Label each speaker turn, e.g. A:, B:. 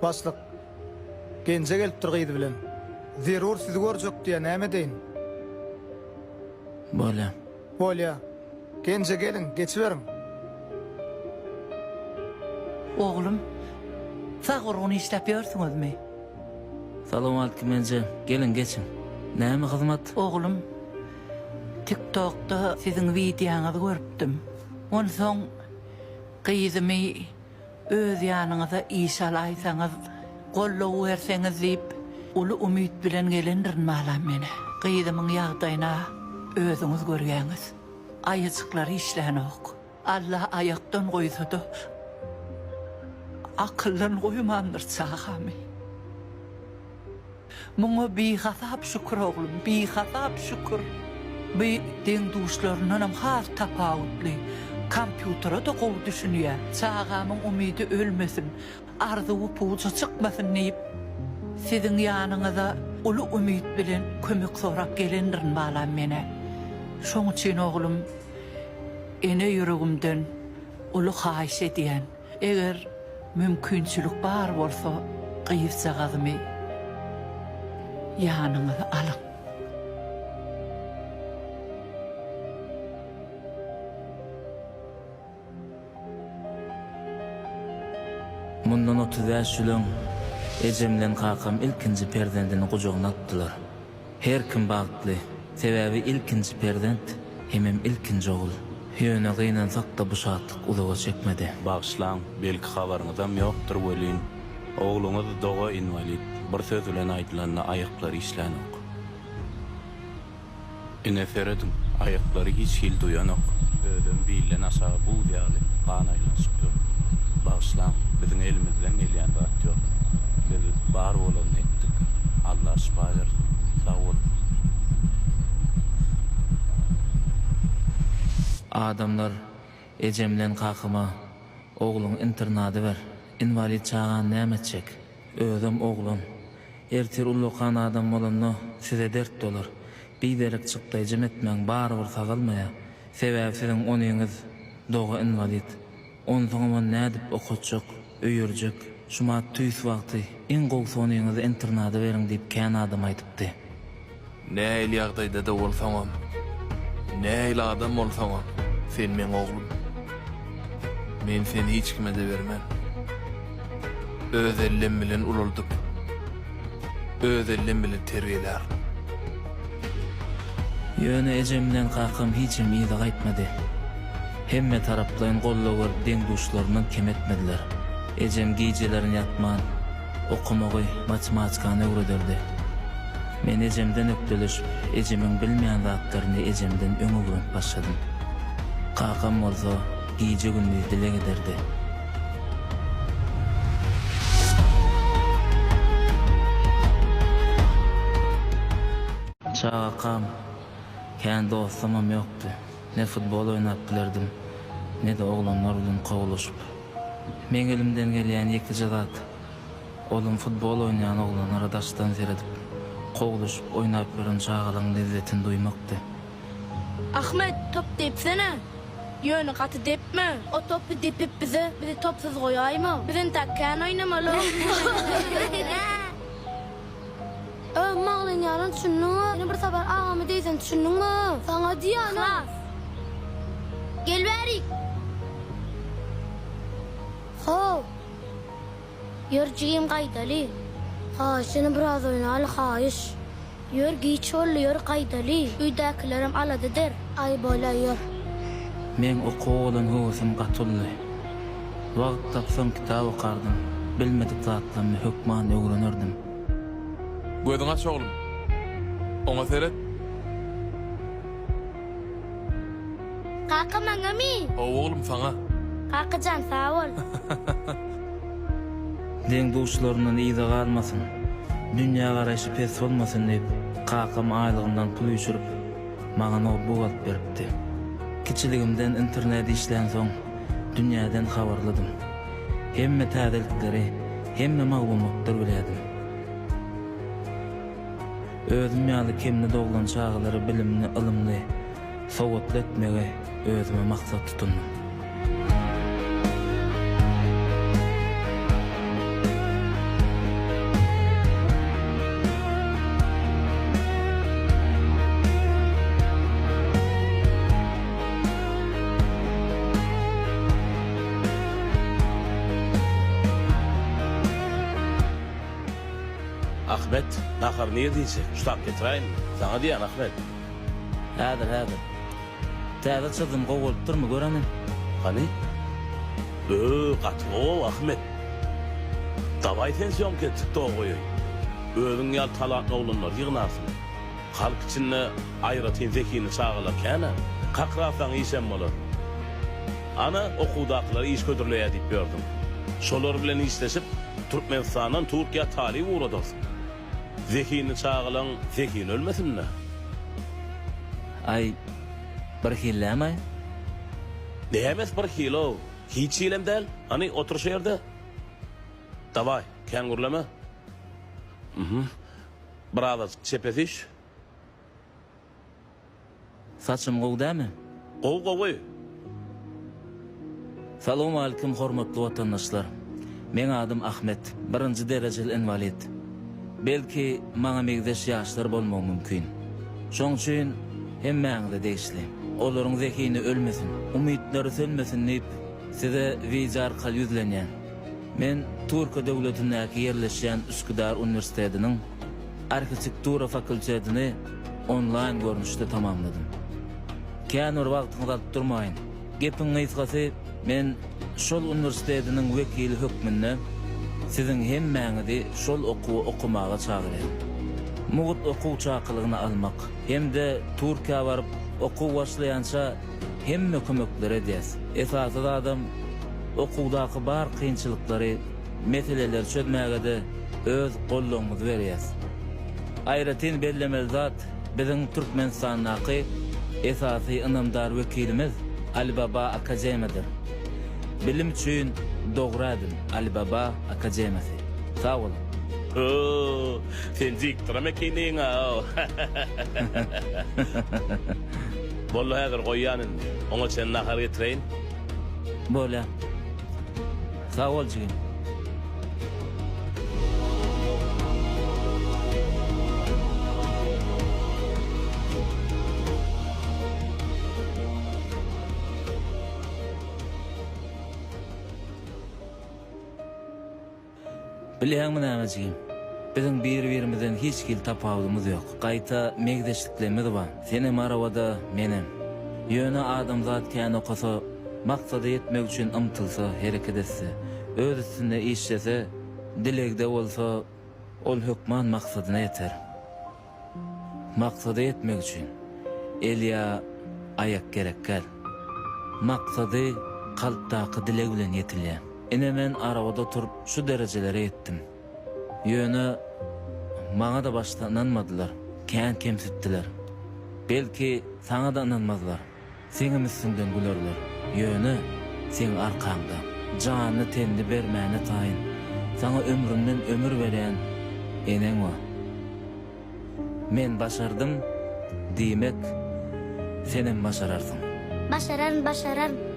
A: Başlyk, Genje gelipdir gyzy bilen. Zerur sizi görjek diýýä, näme edeýin?
B: Bolýa.
A: Bolýa. Genje geliň, geçiberiň.
C: Oglum, sag-gurgun işläp ýörsüňizmi?
B: Salowmalikim enje, geliň geçiň. Näme hyzmat?
C: Oglum, TikTokda siziň wideoňyzy görüpdim. Onsoň gyzymy Öz ýanyňyza iş alaýsaňyz, goldaw berseňiz diýip, uly umyt bilen gelendirin balam men-ä. Gyzymyň ýagdaýyna özüňiz görýäňiz. Aýajyklary işlänok. Alla aýakdan goýsa-da, akyldan goýmandyr çagamy. Muňa bihasap şükür oglum, bihasap şükür. Bu deň-duşlaryndanam has tapawutly. Kompýutere-de gowy düşünýär. Çagamyň umydy ölmesin, arzuwy puja çykmasyn diýip, siziň ýanyňyza uly umyt bilen kömek sorap gelendirin balam men-ä. Şoň üçin oglum, ene ýüregimden uly haýyş edýän. Eger mümkinçilik bar bolsa gyzjagazymy ýanyňyza alyň.
B: Mundan 35 ýyl öň ejem bilen kakam ilkinji perzendini gujagyna alypdylar. Her kim bagtly, sebäbi ilkinji perzent hemem ilkinji ogul. Ýöne gynansak-da bu şatlyk uzaga çekmedi.
D: Bagyşlaň, belki habaryňyzam ýokdur welin, ogluňyz doga inwalid, bir söz bilen aýdylanda aýaklary işlänok. Ine serediň, aýaklary hiç hili duýanok, özem bilden aşagy buz ýaly, gan aýlanyşyp dur. Bagyşlaň, biziň elimizden gelýän zat ýok. Biz bar bolanyny etdik. Alla şypa bersin. Sag boluň.
B: Adamlar ejem bilen kakama Ogluňy internada ber, inwalid çagany näme etjek? Özem oglan. Ertir ullakan adam bolanda size dert bolar. Biderek çykdaýjam etmäň, barybir sagalmaýar. Sebäbi siziň onyňyz doga inwalid. Onsoňam ony nädip okatjak, öýerjek? Şumat tüýs wagty, iň gowusy onyňyzy internada beriň diýip kän adam aýdypdy.
E: Nähili ýagdaýda-da bolsaňam, nähili adam bolsaňam, sen meň oglum. Men seni hiç kime-de bermen. Öz ellem bilen ulaldyp, öz ellem bilen terbiýelärin.
B: Ýöne ejem bilen kakam hiçem yza gaýtmady. Hemme taraplaýyn goldaw berip deň-duşlaryndan kem etmediler. Ejem gijelerin ýatman, okamagy, matematikany öwrederdi. Men ejemden ökdeleşip, ejemiň bilmeýän zatlaryny ejemden öň öwrenip başladym. Kakam bolsa gije-gündiz dileg ederdi. Çagakam kän dostumam ýokdy. Ne futbol oýnap bilerdim, ne-de oglanlar bilen kowlaşyp. Meň elimden gelýän ýekeje zat, olam futbol oýnaýan oglanlara daşdan seredip, kowlaşyp oýnap ýören çagalaň lezzetini duýmakdy.
F: Ahmet, top depsene! Ýöne gaty depme! O topy depip bize, bizi topsuz goýaýma! Biz entäk kän oýnamaly! Ö, maglyn ýalan düşündiňmi? Ýene bir sapar agamy diýsem düşündiňmi? Saňa diýýän-ä! Yhlas! Gel bärik! How! Ýör jigim gaýdaly. Haýyş ýene biraz oýnaly haýyş. Ýör giç boldy ýör gaýdaly. Öýdäkilerem alada eder. Aý bolýa ýör.
B: Meň okuwa bolan höwesim gaty uldy. Wagt tapsam kitap okardym, bilmedik zatlarymy hökman öwrenerdim.
E: Gözüňi aç oglum. Oňa seret.
F: Kaka maňamy?
E: Hawa oglum saňa.
F: Kakajan sag bol.
B: Deň-duşlaryndan yza galmasyn, dünýägaraýşy pes bolmasyn diýip, kakam aýlygyndan pul üýşürip, maňa noutbuk alyp beripdi. Kiçiligimden internet işlänsoň, dünýäden habarlydym. Hemme täzelikleri, hemme maglumatlary bilýärdim. Özüm ýaly kemli doglan çagalary bilimli, ylymly, sowatly etmegi özüme maksat tutundym.
G: Ahmet, nahary nirde iýjek? Şu tap getiräýinmi? Saňa diýýän, Ahmet.
B: Häzir, häzir. Täze çyzym gowy bolupdyrmy, gör hany.
G: Hany? Öö, gaty gowy-ow, Ahmet. Dawaý sen sýomka et, tiktoga goýaý. Özüň ýaly talantly oglanlary ýygnarsyň. Halk içinde aýratyn zehinli çagalar kän-ä. Kakratsaň işem bolar. Ana, okuwdakylara iş hödürleýär diýip ýördüň. Şolar bilen işleşip, Türkmenistandan Türkiýä talyp ugradarsyň. Zehinli çagalaň zehini ölmesin-dä.
B: Aý, birhilläm-aý?
G: Nämesi birhili-ow? Hiç hilem däl. Hany, otur şu ýerde. Dawaý, kän gürleme. Mhm. Birazajyk çepe süýş.
B: Saçym gowy dämi?
G: Gowy gowy.
B: Salowmalikim hormatly watandaşlar. Meň adym Ahmet, birinji derejeli inwalid. Belki maňa megzeş ýaşlar bolmagy mümkin. Şoň üçin hemmäňize degişli. Olaryň zehini ölmesin, umytlary sönmesin diýip size wideo arkaly ýüzlenýän. Men Türkiýe döwletindäki ýerleşýän Üsküdar uniwersitetiniň Arhitektura fakultetini onlaýn görnüşde tamamladym. Kän bir wagtyňyzy alyp durmaýyn. Gepiň gysgasy, men şol uniwersitetiniň wekili hökmünde siziň hemmäňizi şol okuwy okamaga çagyrýan. Mugt okuw çakylygyny almak hem-de Türkiýä baryp okuw başlaýança hemme kömekleri edýäs. Esasy zadam okuwdaky bar kynçylyklary Meseleleri çözmäge-de öz goldawymyzy berýäs. Aýratyn bellemeli zat, biziň Türkmenistandaky esasy ynamdar wekilimiz Alibaba Akademiýadyr. Bilim üçin dogry ädim, Alibaba Akademiýasy. Sag boluň!
G: Hoo, sen diktoram ekeniň-a-ow. Boldy häzir goýýan indi. Oňa çenli nahar getireýin.
B: Bolýa. Sag bol jigim. Bilýäňmi näme jigim? Biziň bir-birimizden hiç hili tapawudymyz ýok. Gaýta megzeşliklerimiz bar. Senem arabada, menem. Ýöne adamzat kän okasa, maksada ýetmek üçin ymtylsa, hereket etse, öz üstünde işlese, dilegde bolsa, ol hökman maksadyna ýeter. Maksada ýetmek üçin el ýa aýak gerek däl. Maksady kalpdaky dileg bilen ýetilýär. Ine men arabada oturyp şu derejelere ýetdim. Ýöne maňa-da başda ynanmadylar, kän kemsitdiler. Belki saňa-da ynanmazlar. Seňem üstüňden gülerler. Ýöne, seň arkaňda, janyny-tenini bermäne taýyn, saňa ömründen ömür berýän eneň bar. Men başardym, diýmek, senem başararsyň.
F: Başararyn, başararyn.